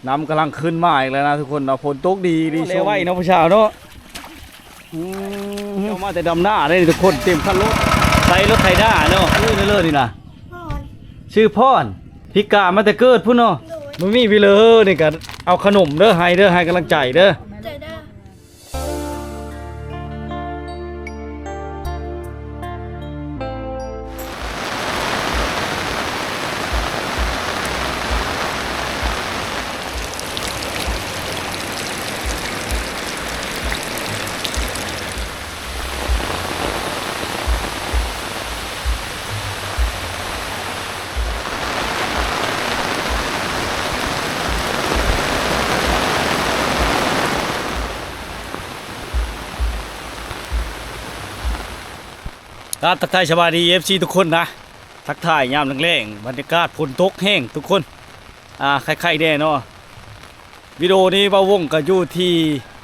ນ້ຳກຳລັງຂຶ້ນມາອີກແລ້ວນະທຸກຄົນເນາະ. ຝົນຕົກດີ ດີ ແລ້ວໄວເນາະຜູ້ສາວເນາະ. ອືມ ເຈົ້າມາແຕ່ດຳນາເດ້ທຸກຄົນ ເຕັມຄັນລົດ ໃສ່ລົດໄຖນາເນາະ. ເອີ ເລີຍນີ້ນະ ພອນ ຊື່ພອນ ພິການມາແຕ່ເກີດພຸ້ນເນາະ. ໂດຍ ບໍ່ມີວິເລີນີ້ກະເອົາຂະໜົມເດີ ໃຫ້ເດີ ໃຫ້ກຳລັງໃຈເດີ. ໃຈເດີ. ກາບທັກທາຍສະບາຍດີ ເອັຟຊີ ທຸກຄົນນະ. ທັກທາຍຍາມແລງໆ ບັນຍາກາດຝົນຕົກແຮງທຸກຄົນ ອ່າ ໄຄໆແດ່ເນາະ. ວິດີໂອນີ້ບ່າວວົງກໍຢູ່ທີ່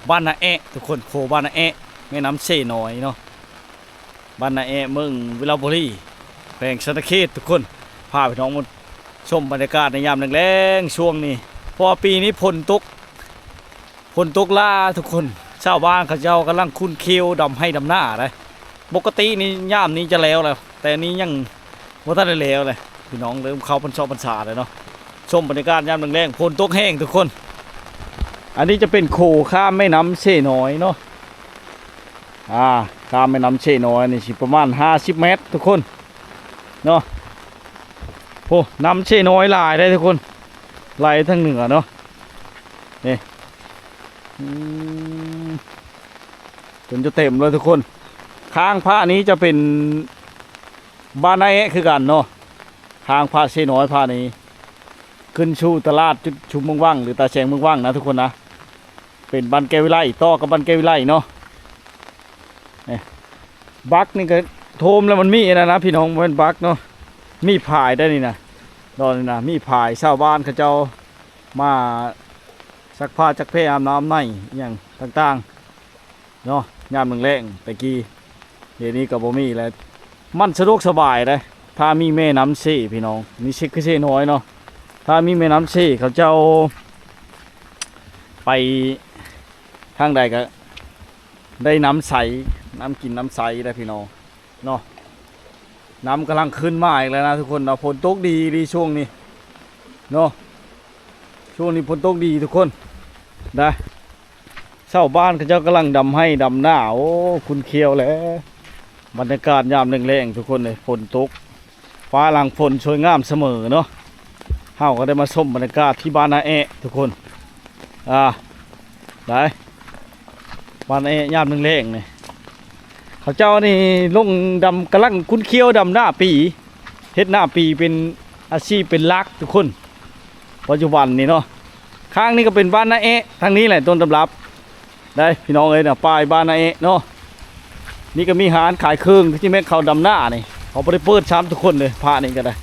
ບ້ານນາແອະທຸກຄົນ ໂຂງບ້ານນາແອະ ແມ່ນ້ຳເຊນ້ອຍເນາະ. ບ້ານນາແອະ ເມືອງວິລະບູລີ ແຂວງສະຫວັນນະເຂດທຸກຄົນ. ພາພີ່ນ້ອງມາຊົມບັນຍາກາດໃນຍາມແລງໆ ຊ່ວງນີ້ ເພາະວ່າປີນີ້ຝົນຕົກ ຝົນຕົກຫຼາຍທຸກຄົນ. ຊາວບ້ານເຂົາເຈົ້າກຳລັງຂຸ້ນຂຽວດຳໄຮ່ດຳນາໄດ໋. ປົກກະຕິນີ້ຍາມນີ້ຈະແລ້ວແລ້ວ ແຕ່ນີ້ຍັງບໍ່ທັນໄດ້ແລ້ວເລີຍ ພີ່ນ້ອງ ເລີ່ມເຂົ້າພັນສອກພັນສາແລ້ວເນາະ. ຊົມບັນຍາກາດຍາມແລງໆ ຝົນຕົກແຮງທຸກຄົນ. ອັນນີ້ຈະເປັນໂຂງຂ້າມແມ່ນ້ຳເຊນ້ອຍເນາະ. ອ່າ ຂ້າມແມ່ນ້ຳເຊນ້ອຍນີ້ຊິປະມານຫ້າສິບແມັດທຸກຄົນເນາະ. ໂອ້ ນ້ຳເຊນ້ອຍຫຼາຍເດ້ທຸກຄົນ ໄຫຼທາງເໜືອເນາະ. ນີ້ ອືມ ຈົນຈະເຕັມເລີຍທຸກຄົນ. ຂ້າງພະນີ້ຈະເປັນບ້ານນາແອະຄືກັນເນາະ. ທາງພະເຊນ້ອຍພະນີ້ ຂຶ້ນສູ່ຕະຫຼາດຈຸດຊຸມເມືອງວັງ ຫຼື ຕາແສງເມືອງວັງນະທຸກຄົນນະ. ເປັນບ້ານແກ້ວວິໄລ ຕໍ່ກັບບ້ານແກ້ວວິໄລເນາະ. ນີ້ ບັກນີ້ກໍໂທມແລ້ວ ມັນມີອັນນັ້ນນະພີ່ນ້ອງ ບໍ່ແມ່ນບັກເນາະ ມີພາຍໄດ໋ນີ້ນະ. ດອນນີ້ນະ ມີພາຍ ຊາວບ້ານເຂົາເຈົ້າມາຊັກຜ້າຊັກແພ ອາບນ້ຳອາບໃນ ອີ່ຫຍັງຕ່າງໆເນາະ ຍາມແລງໆ ແຕ່ກີ້. ດຽວນີ້ກໍບໍ່ມີແລ້ວ ມັນສະດວກສະບາຍເດ້ ຖ້າມີແມ່ນ້ຳເຊພີ່ນ້ອງ. ນີ້ເຊ ຄືເຊນ້ອຍເນາະ. ຖ້າມີແມ່ນ້ຳເຊ ເຂົາເຈົ້າໄປທາງໃດກໍໄດ້ນ້ຳໃສ ນ້ຳກິນນ້ຳໃສໄດ໋ພີ່ນ້ອງເນາະ. ນ້ຳກຳລັງຂຶ້ນມາອີກແລ້ວນະທຸກຄົນເນາະ. ຝົນຕົກດີ ດີຊ່ວງນີ້ເນາະ. ຊ່ວງນີ້ຝົນຕົກດີທຸກຄົນນະ. ຊາວບ້ານເຂົາເຈົ້າກຳລັງດຳໄຮ່ດຳນາ. ໂອ້ ຂຸ້ນຂຽວແຫຼະ ບັນຍາກາດຍາມແລງໆ ທຸກຄົນເອີຍ. ຝົນຕົກ ຟ້າຫຼັງຝົນສວຍງາມສະເໝີເນາະ. ເຮົາກໍໄດ້ມາຊົມບັນຍາກາດທີ່ບ້ານນາແອະທຸກຄົນ. ອ່າ ໄດ້ ບ້ານນາແອະຍາມແລງໆນີ້ ເຂົາເຈົ້ານີ້ລົງດຳ ກຳລັງຂຸ້ນຂຽວດຳນາປີ ເຮັດນາປີເປັນອາຊີບເປັນຫຼັກທຸກຄົນ ປັດຈຸບັນນີ້ເນາະ. ຂ້າງນີ້ກໍເປັນບ້ານນາແອະ ທາງນີ້ແຫຼະຕົ້ນຕຳລັບ ໄດ້ພີ່ນ້ອງເອີຍນະ ປ້າຍບ້ານນາແອະເນາະ. ນີ້ກໍມີຮ້ານຂາຍເຄື່ອງ ທີ່ແມ່ນເຂົາດຳນານີ້ ເຂົາບໍ່ໄດ້ເປີດຊ້ຳທຸກຄົນເລີຍ ພະນີ້ກໍໄດ້.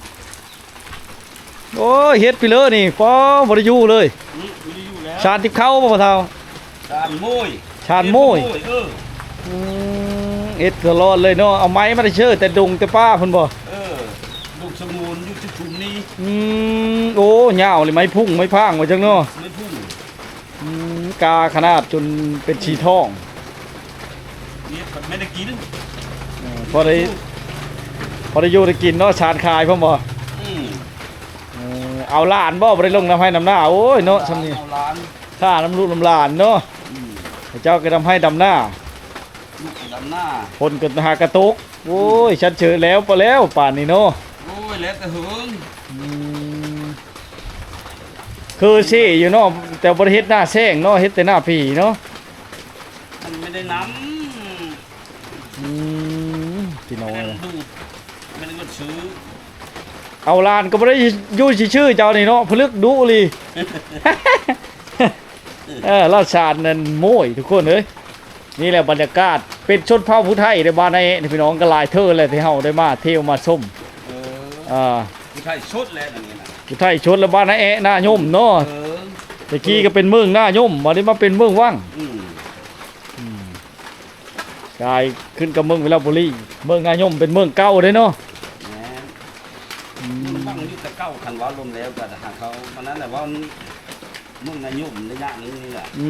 ໂອ້ຍ ເຮັດໄປເລີຍນີ້ ປໍ ບໍ່ໄດ້ຢູ່ເລີຍ. ອືມ ບໍ່ໄດ້ຢູ່ແລ້ວ. ຊານຕິບເຂົ້າບໍ່ ພໍ່ເຖົ້າ? ຊານໂມຍ ຊານໂມຍ. ເຮັດໂມຍ ເອີ ອືມ ເຮັດຕະຫຼອດເລີຍເນາະ. ເອົາໄມ້ມາແຕ່ເຊີ ແຕ່ດົງແຕ່ປ່າພຸ້ນບໍ່? ເອີ ດົງສະຫງວນຢູ່ຈຸດຊຸມນີ້. ອືມ ໂອ້ ຍາວເລີຍ ໄມ້ພຸ້ງໄມ້ພາງວ່າຈັ່ງເນາະ. ໄມ້ພຸ້ງ ອືມ ກາຂະໜາດຈົນເປັນສີທອງ. ນີ້ມັນໄດ້ກິນ ເອີ ພໍໄດ້ ພໍໄດ້ຢູ່ໄດ້ກິນເນາະ. ຊານຂາຍພ້ອມບໍ່? ອືມ ເອີ ເອົາຫຼານບໍ່? ບໍ່ໄດ້ລົງນຳໄຮ່ນຳນາ. ໂອ້ຍເນາະ ຊ່ຳນີ້ ເອົາຫຼານ ຂ້ານຳລູກນຳຫຼານເນາະ. ອືມ ເຈົ້າກໍດຳໄຮ່ດຳນາ ລູກດຳນາ ຝົນກໍຫາກະຕົກ. ໂອ້ຍ ສັນເສີຍແລ້ວ ພໍແລ້ວປານນີ້ເນາະ. ໂອ້ຍ ແລ້ວແຕ່ເຫິງ. ອືມ ຄືຊິຢູ່ເນາະ ແຕ່ບໍ່ໄດ້ເຮັດນາແຊງເນາະ ເຮັດແຕ່ນາປີເນາະ. ມັນບໍ່ໄດ້ນ້ຳ. ອືມ ພີ່ນ້ອງ ມັນບໍ່ໄດ້ດູດ ມັນບໍ່ໄດ້ເງິນຊື້. ເອົາຫຼານກໍບໍ່ໄດ້ຢູ່ຊື່ໆ ເຈົ້ານີ້ເນາະ ຜະລຶກດຸອີ່ຫຼີ. ເອີ ລາວຊານນັ້ນໂມຍທຸກຄົນເອີຍ. ນີ້ແຫຼະບັນຍາກາດ ເປັນຊົນເຜົ່າຜູ້ໄທໃນບ້ານນາແອະນີ້ ພີ່ນ້ອງ ກໍຫຼາຍເທື່ອແລ້ວທີ່ເຮົາໄດ້ມາທ່ຽວມາຊົມ. ເອີ ເອີ ຜູ້ໄທຊົນແລ້ວອັນນີ້ນະ ຜູ້ໄທຊົນແລ້ວ ບ້ານນາແອະນາຍົມເນາະ. ເອີ ແຕ່ກີ້ກໍເປັນເມືອງນາຍົມ ບັດນີ້ມາເປັນເມືອງວັງ. ອືມ ອືມ ກາຍຂຶ້ນກັບເມືອງວິລະບູລີ ເມືອງນາຍົມເປັນເມືອງເກົ່າເດ້ເນາະ. ແມ່ນ ອືມ ເມືອງວັງຢູ່ແຕ່ເກົ່າ ຄັນວ່າລົມແລ້ວກໍຫາເຂົາ ມັນນັ້ນແຫຼະ ວ່າ ເມືອງນາຍົມໄລຍະໜຶ່ງນີ້ແຫຼະ. ອື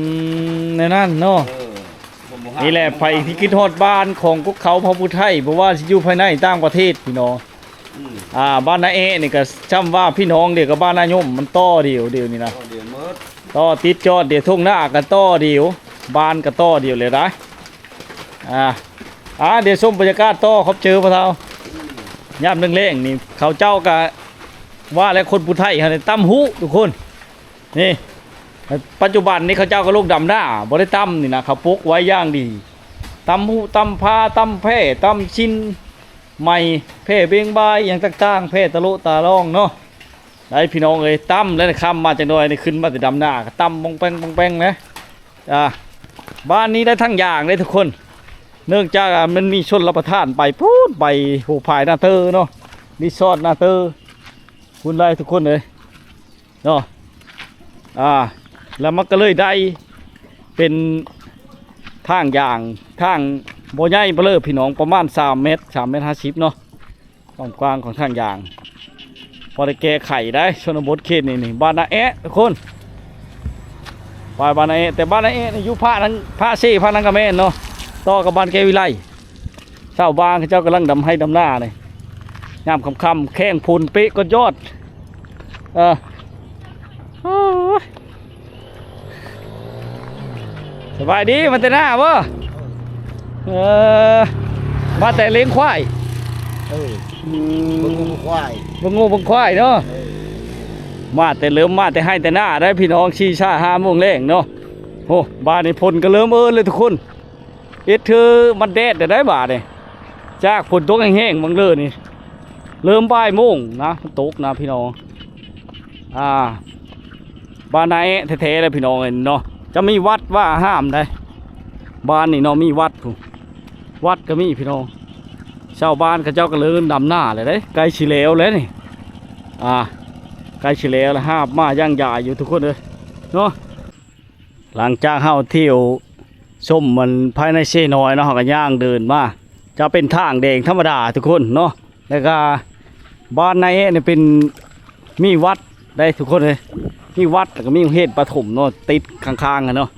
ມ ແນວນັ້ນເນາະ. ເອີ ນີ້ແຫຼະ ໃຜທີ່ຄິດຮອດບ້ານຂອງພວກເຂົາເຜົ່າຜູ້ໄທ ບໍ່ວ່າຊິຢູ່ພາຍໃນຕ່າງປະເທດ ພີ່ນ້ອງ. ອືມ ອ່າ ບ້ານນາແອະນີ້ກໍຊ່ຳວ່າພີ່ນ້ອງດຽວກັບບ້ານນາຍົມ ມັນຕໍ່ດຽວ ດຽວນີ້ນະ ຕໍ່ດຽວໝົດ ຕໍ່ຕິດຈອດດຽວ ທົ່ງນາກໍຕໍ່ດຽວ ບ້ານກໍຕໍ່ດຽວແລ້ວໄດ໋. ອ່າ ອ່າ ດຽວຊົມບັນຍາກາດຕໍ່. ຂອບໃຈພໍ່ເຖົ້າ. ອືມ ຍາມແລງໆນີ້ ເຂົາເຈົ້າກໍວ່າແລ້ວ ຄົນຜູ້ໄທເຮົານີ້ຕຳຫຸ ທຸກຄົນ. ນີ້ ປັດຈຸບັນນີ້ເຂົາເຈົ້າກໍລົງດຳນາ ບໍ່ໄດ້ຕຳນີ້ນະ ເຂົາປົກໄວ້ຢ່າງດີ. ຕຳຫຸ ຕຳພາ ຕຳແພ້ ຕຳຊິນ ໄມ້ແພ້ເບັງບາຍ ຫຍັງຕ່າງໆ ແພ້ຕະໂລະຕາລອງເນາະ. ໄດ້ພີ່ນ້ອງເອີຍ ຕຳແລ້ວຄ່ຳມາຈັກໜ່ອຍນີ້ ຂຶ້ນມາແຕ່ດຳນາກໍຕຳປ່ອງແປ້ງປ່ອງແປ້ງນະ. ອ່າ ບ້ານນີ້ໄດ້ທາງຍ່າງເດ້ທຸກຄົນ ເນື່ອງຈາກ ອ່າ ມັນມີຊົນລະປະທານໄປພຸ້ນ ໄປໂຫພາຍນາເຕີເນາະ ຣີສອດນາເຕີພຸ້ນໄດ໋ທຸກຄົນເອີຍເນາະ. ອ່າ ແລ້ວມັນກໍເລີຍໄດ້ເປັນທາງຍ່າງ ທາງບໍ່ໃຫຍ່ປານໃດພີ່ນ້ອງ ປະມານສາມແມັດ ສາມແມັດຫ້າສິບເນາະ. ຄວາມກວ້າງຂອງທາງຍ່າງ ພໍໄດ້ແກ້ໄຂໄດ້ ຊົນນະບົດເຂດນີ້ນີ້ ບ້ານນາແອະທຸກຄົນ ໄປບ້ານນາແອະ. ແຕ່ບ້ານນາແອະນີ້ຢູ່ພາກນັ້ນ ພາກເຊພາກນັ້ນກໍແມ່ນເນາະ ຕໍ່ກັບບ້ານແກ້ວວິໄລ. ຊາວບ້ານເຂົາເຈົ້າກຳລັງດຳໄຮ່ດຳນານີ້ ຍາມຄ່ຳໆ ແຂ້ງຝົນເປະກໍຍອດ. ເອີ ໂອ້ຍ ສະບາຍດີ ມາແຕ່ນາບໍ່? ເອີ ມາແຕ່ລ້ຽງຄວາຍ. ເອີ ອືມ ເບິ່ງງົວເບິ່ງຄວາຍ ເບິ່ງງົວເບິ່ງຄວາຍເນາະ. ເອີ ມາແຕ່ ເລີ່ມມາແຕ່ໄຮ່ແຕ່ນາໄດ໋ພີ່ນ້ອງ ສີ່ ຫ້າໂມງແລງເນາະ. ໂອ້ ບາດນີ້ຝົນກໍເລີ່ມເອີ້ນແລ້ວທຸກຄົນ. ເຮັດຄືມັນແດດແລ້ວໄດ໋ບາດນີ້ ຈາກຝົນຕົກແຮງໆ ບາງເລີນີ້ ເລີ່ມບ່າຍໂມງນະ ມັນຕົກນະພີ່ນ້ອງ. ອ່າ ບ້ານນາແອະແທ້ໆ ແຫຼະພີ່ນ້ອງເອີຍເນາະ. ຈະມີວັດວາອາຮາມໃດ໋ ບ້ານນີ້ເນາະ ມີວັດພຸ້ນ ວັດກໍມີພີ່ນ້ອງ. ຊາວບ້ານເຂົາເຈົ້າກໍເລີ່ມດຳນາແລ້ວເດ້ ໃກ້ຊິແລ້ວແລ້ວນີ້. ອ່າ ໃກ້ຊິແລ້ວແລ້ວ ຫາບມາຢ່າງຢາຍຢູ່ທຸກຄົນເອີຍເນາະ. ຫຼັງຈາກເຮົາທ່ຽວຊົມມັນພາຍໃນເຊນ້ອຍເນາະ ເຮົາກໍຍ່າງເດີນມາ ຈະເປັນທາງແດງທຳມະດາທຸກຄົນເນາະ. ແລ້ວກໍບ້ານນາແອະນີ້ເປັນ ມີວັດໄດ໋ທຸກຄົນເອີຍ ມີວັດ ແລ້ວກໍມີໂຮງຮຽນປະຖົມເນາະ ຕິດຂ້າງໆກັນເນາະ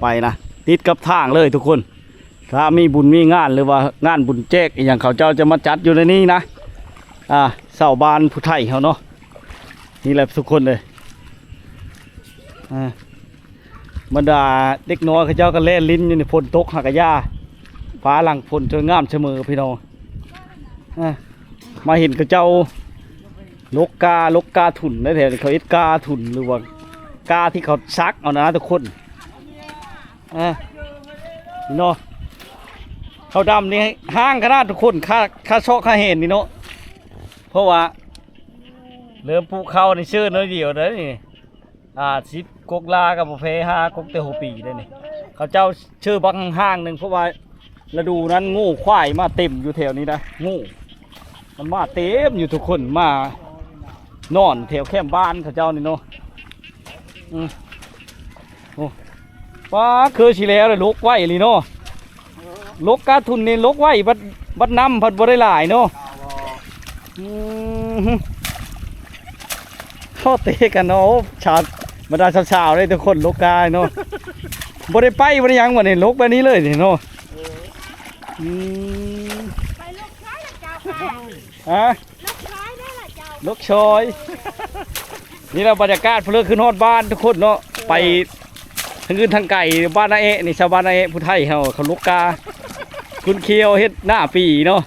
ໄປນະ ຕິດກັບທາງເລີຍທຸກຄົນ. ຖ້າມີບຸນມີງານ ຫຼືວ່າງານບຸນແຈກອີ່ຫຍັງ ເຂົາເຈົ້າຈະມາຈັດຢູ່ໃນນີ້ນະ. ອ່າ ຊາວບ້ານຜູ້ໄທເຮົາເນາະ ນີ້ແຫຼະທຸກຄົນເອີຍ. ອ່າ ບັນດາເດັກນ້ອຍເຂົາເຈົ້າກໍແລ່ນຫຼິ້ນຢູ່ນີ້ ຝົນຕົກຫາກະຢ່າ ຟ້າຫຼັງຝົນສວຍງາມສະເໝີພີ່ນ້ອງ. ອ່າ ມາເຫັນເຂົາເຈົ້າຫຼົກກາ ຫຼົກກາທຸນໃນແຖວນີ້ ເຂົາເຮັດກາທຸນ ຫຼືວ່າກາທີ່ເຂົາສັກເອົານະທຸກຄົນ. ອ່າ ເນາະ ເຂົາດຳນີ້ຫ້າງຂະໜາດທຸກຄົນ ຄ່າ ຄ່າຊອກຄ່າແຮນນີ້ເນາະ ເພາະວ່າເລີ່ມປູກເຂົ້ານີ້ເຊີໜ້ອຍດຽວເດ້ນີ້. ອ່າ ສິບກົກລາກໍບໍ່ແພ້ຫ້າກົກແຕ່ຫົວປີໄດ໋ນີ້. ເຂົາເຈົ້າເຊີບັກຫ້າງໆໜຶ່ງ ເພາະວ່າລະດູນັ້ນງູຂວາຍມາເຕັມຢູ່ແຖວນີ້ນະ ງູມັນມາເຕັມຢູ່ທຸກຄົນ ມານອນແຖວແຄມບ້ານເຂົາເຈົ້ານີ້ເນາະ. ອືມ ໂອ້ ປ້າ ຄືຊິແລ້ວແຫຼະ ຫຼົກໄວ້ອີ່ຫຼີເນາະ. ຫຼົກກາທຸນນີ້ຫຼົກໄວ້ ບັດ ບັດນ້ຳພັດບໍ່ໄດ້ຫຼາຍເນາະ. ອືມ ເຂົາເຕະກັນເນາະ ໂອ້ ຊາວ ບັນດາສາວໆເດ້ທຸກຄົນ ຫຼົກກາເນາະ. ບໍ່ໄດ້ໄປບໍ່ໄດ້ຫຍັງ ບັດນີ້ຫຼົກແບບນີ້ເລີຍນີ້ເນາະ. ອືມ ໄປຫຼົກໃສລະເຈົ້າ ຮະ? ຫຼົກຊອຍໄດ້ລະເຈົ້າ ຫຼົກຊອຍ. ນີ້ລະບັນຍາກາດ ເພິ່ນຂຶ້ນຮອດບ້ານທຸກຄົນເນາະ ໄປທາງອື່ນທາງໄກ ບ້ານນາແອະນີ້ ຊາວບ້ານນາແອະຜູ້ໄທເຮົາ ເຂົາຫຼົກກາ ຂຸ້ນຂຽວເຮັດໜ້າປີເນາະ.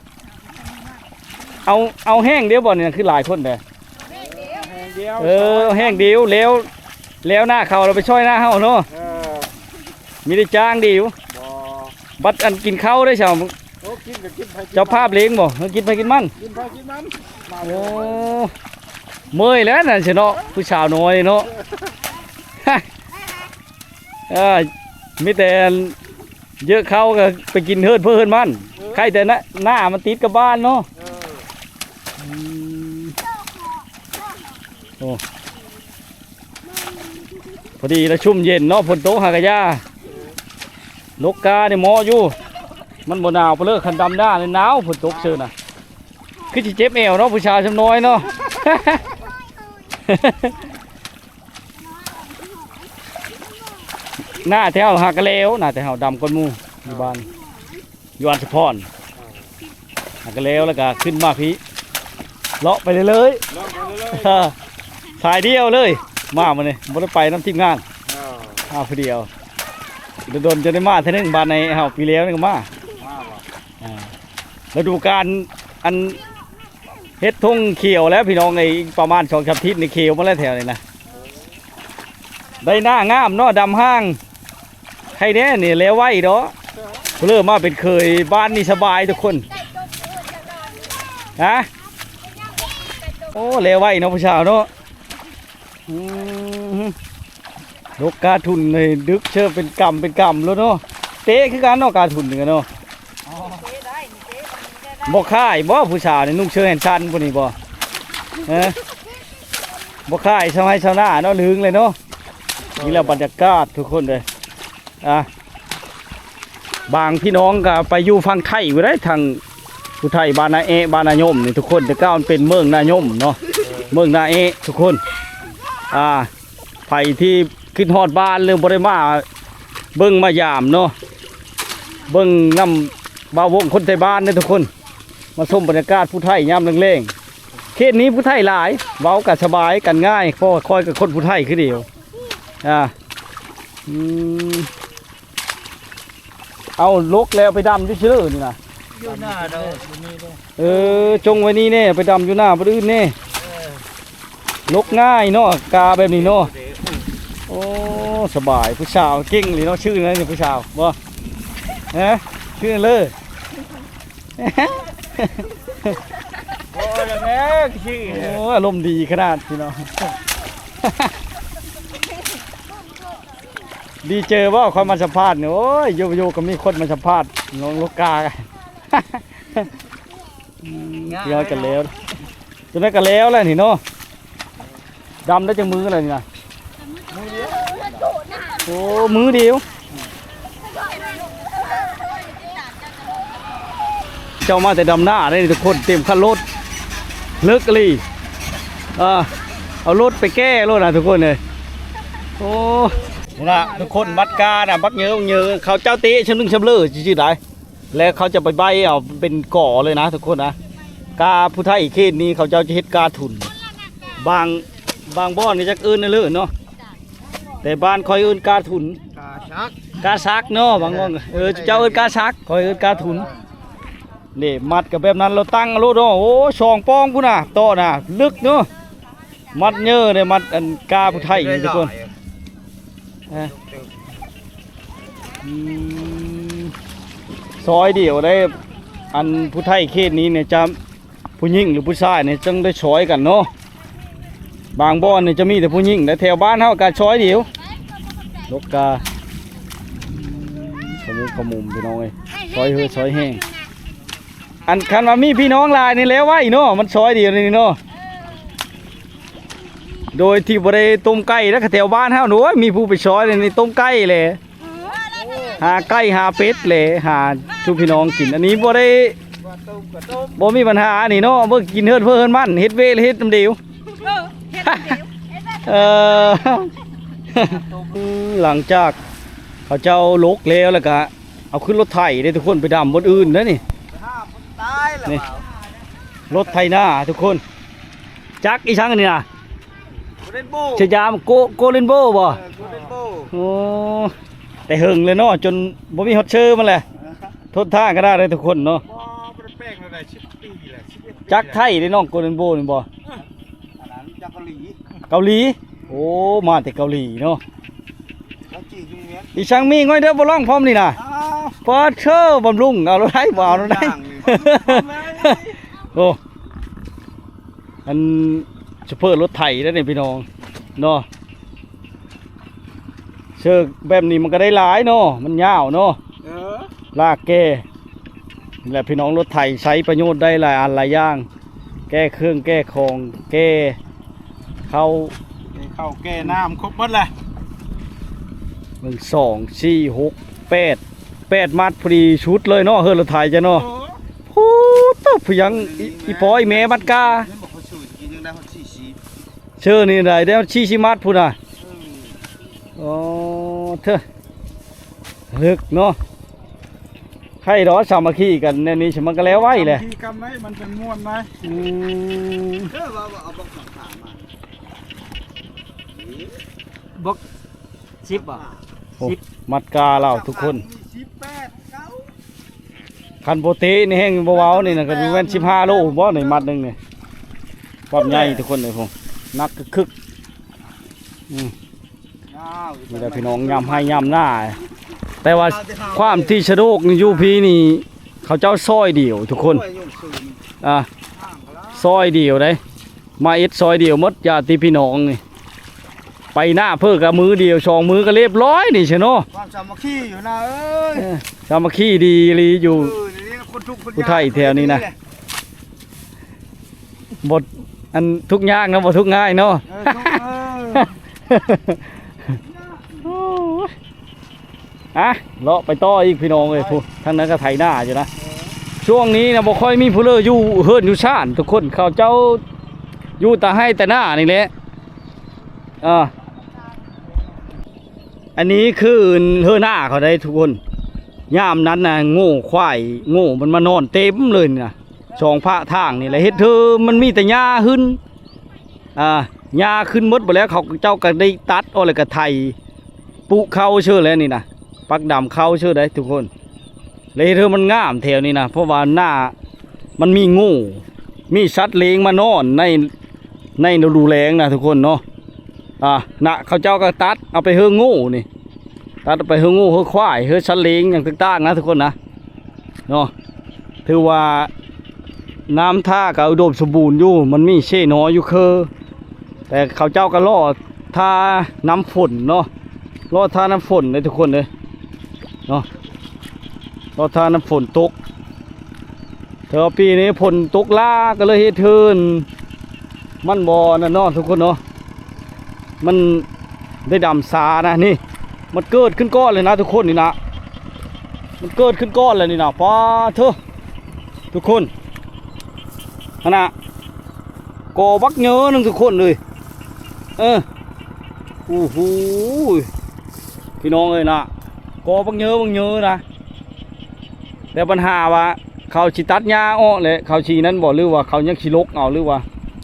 ເອົາ ເອົາແຫ້ງດຽວບໍ່ນີ້ ຄືຫຼາຍຄົນແທ້? ແຫ້ງດຽວ ເອີ ເອົາແຫ້ງດຽວ ແລ້ວ ແລ້ວໜ້າເຂົາ ແລ້ວໄປຊ່ອຍໜ້າເຮົາເນາະ. ເອີ ມີໄດ້ຈ້າງດີຢູ່. ບໍ່ ບັດອັນກິນເຂົ້າໄດ້ຊະ ໂອ້ ກິນກໍກິນ ໃຜກິນ ເຈົ້າພາບລ້ຽງບໍ່? ເອີ ກິນໃຜກິນມັນ ກິນໃຜກິນມັນ. ໂອ້ ເມື່ອຍແລ້ວນັ້ນຊິເນາະ ຜູ້ສາວນ້ອຍເນາະ. ເອີ ມີແຕ່ເຢີະເຂົ້າກໍໄປກິນເຮືອນເພິ່ນເຮືອນມັນ. ເອີ ໃກ້ແຕ່ໜ້າ ໜ້າມັນຕິດກັບບ້ານເນາະ. ເອີ ອືມ ໂອ້ ພໍດີລະຊຸ່ມເຢັນເນາະ ຝົນຕົກຫາກະຢ່າ. ຫຼົກການີ້ເໝາະຢູ່ ມັນບໍ່ໜາວປານເລີ. ຄັນດຳໜ້ານີ້ໜາວ ຝົນຕົກເຊີນະ ຄືຊິເຈັບແອວເນາະ ຜູ້ສາວຊຳນ້ອຍເນາະ. ເອີ ນາແຖວຫາກະແລ້ວ ນາແຖວເຮົາດຳກ່ອນໝູ່ ຢູ່ບ້ານ ຢູ່ອັນສະພອນ ຫາກະແລ້ວ ແລ້ວກະຂຶ້ນມາພີ້ ເລາະໄປເລື້ອຍໆ ເລາະໄປເລື້ອຍໆ ສາຍດຽວເລີຍ ມາມື້ນີ້ບໍ່ໄດ້ໄປນຳທີມງານ ເອີ ມາຜູ້ດຽວ ດົນໆ ຈະໄດ້ມາເທື່ອໜຶ່ງ ບ້ານໃນເຮົາປີແລ້ວນີ້ກໍມາ ມາບໍ່ ອ່າ ລະດູການອັນເຮັດທົ່ງຂຽວແລ້ວພີ່ນ້ອງເອີຍ ອີກປະມານສອງສາມທິດນີ້ຂຽວໝົດແລ້ວແຖວນີ້ນະ ໄດ້ນາງາມເນາະ ດຳຫ້າງ ໃຄແດ່ນີ້ແລ້ວໄວເນາະ ເລີ່ມມາເປັນເຂີຍບ້ານນີ້ສະບາຍທຸກຄົນ ຮະ ໂອ້ ແລ້ວໄວເນາະຜູ້ສາວເນາະ ອືມ ດົກກາທຸ່ນນີ້ດຶກເຊີເປັນກຳເປັນກຳໂລດເນາະ ເຕະຄືກັນເນາະ ກາທຸ່ນນີ້ເນາະ ບໍ່ຄ້າຍບໍ່ຜູ້ສາວນີ້ ນຸ່ງເຊີແຂນສັ້ນຜູ້ນີ້ບໍ່ ຮະ ບໍ່ຄ້າຍຊາວໄຮ່ຊາວນາເນາະ ລຶງເລີຍເນາະ ນີ້ແຫຼະບັນຍາກາດທຸກຄົນເດີ ອ່າ ບາງພີ່ນ້ອງກໍໄປຢູ່ຝັ່ງໄທພຸ້ນໃດ໋ ທາງຜູ້ໄທບ້ານນາແອະ ບ້ານນາຍົມນີ້ທຸກຄົນ ແຕ່ເກົ່າມັນເປັນເມືອງນາຍົມເນາະ ເມືອງນາແອະທຸກຄົນ ອ່າ ໃຜທີ່ຄິດຮອດບ້ານ ຫຼືບໍ່ໄດ້ມາເບິ່ງມາຢາມເນາະ ເບິ່ງນຳບ່າວວົງຄົນໄທບ້ານເດີທຸກຄົນ ມາຊົມບັນຍາກາດຜູ້ໄທຍາມແລງໆ ເຂດນີ້ຜູ້ໄທຫຼາຍ ເວົ້າກໍສະບາຍກັນງ່າຍ ເພາະວ່າຂ້ອຍກໍຄົນຜູ້ໄທຄືດຽວ ອ່າ ອືມ ເອົາລົກແລ້ວໄປດຳຢູ່ເຊີນີ້ນະ ຢູ່ໜ້າເດີ ເອີ ຈົ່ງໄວ້ນີ້ແນ່ ໄປດຳຢູ່ໜ້າບ່ອນອື່ນແນ່ ເອີ ລົກງ່າຍເນາະ ກາແບບນີ້ເນາະ ໂອ້ ສະບາຍ ຜູ້ສາວເກັ່ງອີ່ຫຼີເນາະ ຊື່ຫຍັງນີ້ຜູ້ສາວບໍ່ ຮະ ຊື່ເລີ ໂອ້ຍ ແມ່ ຄື ໂອ້ຍ ອາລົມດີຂະໜາດພີ່ນ້ອງ ດີເຈີບໍ່ ຂ້ອຍມາສຳພາດນີ້ ໂອ້ຍ ຢູ່ໆກໍມີຄົນມາສຳພາດນ້ອງລູກກາ ອືມ ເຮັດກັນແລ້ວ ຕົວນັ້ນກໍແລ້ວແລ້ວນີ້ເນາະ ດຳໄດ້ຈັກມື້ແລ້ວນີ້ນະ ໂອ້ ມື້ດຽວ ເຈົ້າມາແຕ່ດຳໜ້າເດ້ທຸກຄົນ ເຕັມຄັນລົດ ເລິກອີ່ຫຼີ ອ່າ ເອົາລົດໄປແກ່ໂລດນະທຸກຄົນເອີຍ ໂອ້ ນີ້ນະທຸກຄົນ ມັດການະ ບັກເຍີບັກເຍີ ເຂົາເຈົ້າເຕະຊຳໜຶ່ງຊຳເລີຊື່ໆໄດ໋ ແລ້ວເຂົາຈະໄປໃບ້ເອົາເປັນກໍເລີຍນະທຸກຄົນນະ ກາຜູ້ໄທເຂດນີ້ເຂົາເຈົ້າຈະເຮັດກາທຸ່ນ ບາງ ບາງບ່ອນກໍຈັກເອີ້ນແນວເລີເນາະ ແຕ່ບ້ານຂ້ອຍເອີ້ນກາທຸ່ນ ກາສັກ ກາສັກເນາະ ບາງບ່ອນ ເອີ ເຈົ້າເອີ້ນກາສັກ ຂ້ອຍເອີ້ນກາທຸ່ນ ນີ້ ມັດກໍແບບນັ້ນ ລາວຕັ້ງໂລດເນາະ ໂອ້ ສອງປ່ອງພຸ້ນນະ ຕໍ່ນະ ເລິກເນາະ ມັດເຍີເດ້ ມັດອັນກາຜູ້ໄທນີ້ທຸກຄົນ ຮະ ອືມ ຊອຍດຽວໄດ້ ອັນຜູ້ໄທເຂດນີ້ນີ້ຈະ ຜູ້ຍິງຫຼືຜູ້ຊາຍນີ້ຈັ່ງໄດ້ຊ່ອຍກັນເນາະ ບາງບ່ອນນີ້ຈະມີແຕ່ຜູ້ຍິງ ແລະແຖວບ້ານເຮົາກໍຊອຍດຽວ ລົກກາ ຂະມຸກຂະມຸມພີ່ນ້ອງເອີຍ ຊອຍເຮີຊອຍແຮງ ອັນຄັນວ່າມີພີ່ນ້ອງຫຼາຍນີ້ແລ້ວໄວເນາະ ມັນຊອຍດຽວນີ້ເນາະ ໂດຍທີ່ບໍ່ໄດ້ຕົ້ມໄກ່ ແລ້ວກໍແຖວບ້ານເຮົາໂອ້ຍ ມີຜູ້ໄປຊອຍນີ້ຕົ້ມໄກ່ແຫຼະ ຫາໄກ່ຫາເປັດແຫຼະ ຫາສູ່ພີ່ນ້ອງກິນ ອັນນີ້ບໍ່ໄດ້ ບໍ່ມີບັນຫານີ້ເນາະ ເບິ່ງກິນເຮືອນເພີເຮືອນມັນ ເຮັດເວລະເຮັດນຳດຽວ ເອີ ເອີ ຫຼັງຈາກເຂົາເຈົ້າລົກແລ້ວ ແລ້ວກະເອົາຂຶ້ນລົດໄຖເດ້ທຸກຄົນ ໄປດຳບ່ອນອື່ນເດ້ນີ້ ນີ້ ລົດໄຖນາທຸກຄົນ ຈັກອີ່ສັງອັນນີ້ນະ ໂກລເດັນໂບ ສະຫຍາມໂກ ໂກລເດັນໂບບໍ່ ເອີ ໂກລເດັນໂບ ໂອ້ ແຕ່ເຫິງແລ້ວເນາະ ຈົນບໍ່ມີຮອດເຊີມັນແຫຼະ ທົນທານຂະໜາດໃດທຸກຄົນເນາະ ບໍ່ ບໍ່ໄດ້ແປງແລ້ວໄດ້ສິບປີແລ້ວ ສິບເອັດປີ ຈັກໄທເດ້ນ້ອງ ໂກລເດັນໂບນີ້ບໍ່ ອັນນັ້ນຈາກເກົາຫຼີ ເກົາຫຼີ ໂອ້ ມາແຕ່ເກົາຫຼີເນາະ ອີ່ສັງມີງ່ອຍເດີບໍ່ລອງພ້ອມນີ້ນະ ອ້າວ ປາດເທີ ບຳລຸງ ເອົາໂລດໄດ໋ ບໍ່ເອົາໂລດໄດ໋ ໂອ້ ອັນໂຊເຟີລົດໄຖເດ້ນີ້ພີ່ນ້ອງເນາະ ເຊີແບບນີ້ມັນກໍໄດ້ຫຼາຍເນາະ ມັນຍາວເນາະ ເອີ ລາກແກ່ ແລະ ພີ່ນ້ອງ ລົດໄຖໃຊ້ປະໂຫຍດໄດ້ຫຼາຍອັນຫຼາຍຢ່າງ ແກ່ເຄື່ອງແກ່ຂອງ ແກ່ເຂົ້າ ແກ່ເຂົ້າແກ່ນ້ຳ ຄົບໝົດແຫຼະ ໜຶ່ງ ສອງ ສີ່ ຫົກ ແປດ ແປດມັດພໍດີຊຸດເລີຍເນາະ ເຮືອນລົດໄຖເຈົ້າເນາະ ໂອ້ ໂອ້ໂຕ ຜູ້ຍັງ ອີ່ ອີ່ພໍ່ອີ່ແມ່ມັດກາ ເຫັນບໍ່ ເຂົາຊື້ກິນຍັງໄດ້ຮອດສີ່ສິບ ເຊີນີ້ໄດ້ ໄດ້ຮອດສີ່ສິບມັດພຸ້ນນະ ເອີ ອໍ ເທີ ເລິກເນາະ. ໃຜດອກສາມັກຄີກັນແນວນີ້ ມັນກໍແລ້ວໄວແຫຼະ. ສາມັກຄີກັນໄວ້ ມັນຈັ່ງມ່ວນໄວ. ອືມ ເດີວ່າ ວ່າເອົາບັກຂາມາ ບັກສິບບໍ່? ໂອ້ ສິບ ມັດກາລາວທຸກຄົນ. ສິບແປດ ເກົ້າ ຄັນບໍ່ເຕະນີ້ແຮ່ງບໍ່ເວົ້ານີ້ນະ ກໍແມ່ນສິບຫ້າໂລບໍ່ນີ້ ມັດໜຶ່ງນີ້. ຄວາມໃຫຍ່ທຸກຄົນເອີຍ ໂຫ ໜັກຄຶກໆ. ອືມ ນີ້ແຫຼະພີ່ນ້ອງ ຍາມໄຮ່ຍາມນາ. ແຕ່ວ່າຄວາມທີ່ສະດວກຢູ່ພີ້ນີ້ ເຂົາເຈົ້າຊອຍດຽວທຸກຄົນ. ອ່າ ຊອຍດຽວເດ້ ມາເຮັດຊອຍດຽວໝົດ ຍາດຕິພີ່ນ້ອງນີ້. ໄປນາເພິ່ນກໍມື້ດຽວສອງມື້ກໍລຽບຮ້ອຍນີ້ຊະເນາະ. ຄວາມສາມັກຄີຢູ່ນາເອີຍ. ເອີ ສາມັກຄີດີອີ່ຫຼີຢູ່. ເອີ ນີ້ຄົນທຸກຄົນຍາກ ຜູ້ໄທແຖວນີ້ນະ ບໍ່ ອັນທຸກຍາກນະ ບໍ່ທຸກງ່າຍເນາະ. ເອີ ທຸກ ເອີ ໂອ້ຍ ອ່ະ ເລາະໄປຕໍ່ອີກພີ່ນ້ອງເອີຍ. ໄປ ພຸ້ນ ທາງນັ້ນກໍໄຖນາຢູ່ນະ. ເອີ ຊ່ວງນີ້ນະ ບໍ່ຄ່ອຍມີຜູ້ເລີຢູ່ເຮືອນຢູ່ຊານ ທຸກຄົນ ເຂົາເຈົ້າຢູ່ແຕ່ໄຮ່ແຕ່ນານີ້ແຫຼະ. ອ່າ ອັນນີ້ຄືເຮືອນນາເຂົາໄດ໋ທຸກຄົນ. ຍາມນັ້ນນະ ໂງ່ ຄວາຍໂງ່ມັນມານອນເຕັມເລີຍນີ້ນະ ສອງພາກທາງນີ້ແຫຼະ. ເຮັດເທີມັນມີແຕ່ຫຍ້າຂຶ້ນ ອ່າ ຫຍ້າຂຶ້ນໝົດ ບາດແລ້ວເຂົາເຈົ້າກໍໄດ້ຕັດອອກ ແລ້ວກໍໄຖ ປຸເຂົ້າເຊີແລ້ວນີ້ນະ ປັກດຳເຂົ້າເຊີໄດ໋ທຸກຄົນ. ແລ້ວເຮັດໃຫ້ມັນງາມແຖວນີ້ນະ ເພາະວ່າໜ້າມັນມີງູ ມີສັດເລ້ງມານອນໃນ ໃນລະດູແລ້ງນະທຸກຄົນເນາະ. ອ່າ ນະ ເຂົາເຈົ້າກໍຕັດເອົາໄປເຮີງງູນີ້ ຕັດເອົາໄປເຮີງງູ ເຮີຄວາຍ ເຮີສັດເລ້ງຫຍັງຕ່າງໆນະທຸກຄົນນະເນາະ. ຖືວ່ານ້ຳທ່າກໍອຸດົມສົມບູນຢູ່ ມັນມີເຊນ້ອຍຢູ່ເຄີ ແຕ່ເຂົາເຈົ້າກໍລໍຖ້ານ້ຳຝົນເນາະ ລໍຖ້ານ້ຳຝົນເດ້ທຸກຄົນເດ້ເນາະ ລໍຖ້ານ້ຳຝົນຕົກ. ແຕ່ວ່າປີນີ້ຝົນຕົກຫຼ້າກໍເລີຍເຮັດເທີນ ມັນບໍ່ນັ້ນເນາະທຸກຄົນເນາະ ມັນໄດ້ດຳຊານະ. ນີ້ ມັນເກີດຂຶ້ນກ່ອນເລີຍນະທຸກຄົນນີ້ນະ ມັນເກີດຂຶ້ນກ່ອນແລ້ວນີ້ນະ. ປາດໂທ້ ທຸກຄົນ ຫັ້ນນະ ກໍບັກເຍີໜຶ່ງທຸກຄົນເອີຍ. ເອີ ໂອ້ໂຫ ພີ່ນ້ອງເອີຍນະ ກໍບັກເຍີ ບັກເຍີນະ. ແຕ່ບັນຫາວ່າເຂົາຊິຕັດຫຍ້າອອກແຫຼະ ເຂົາຊິນັ້ນບໍ່ ຫຼືວ່າເຂົາຍັງຊິລົກເອົາ ຫຼືວ່າ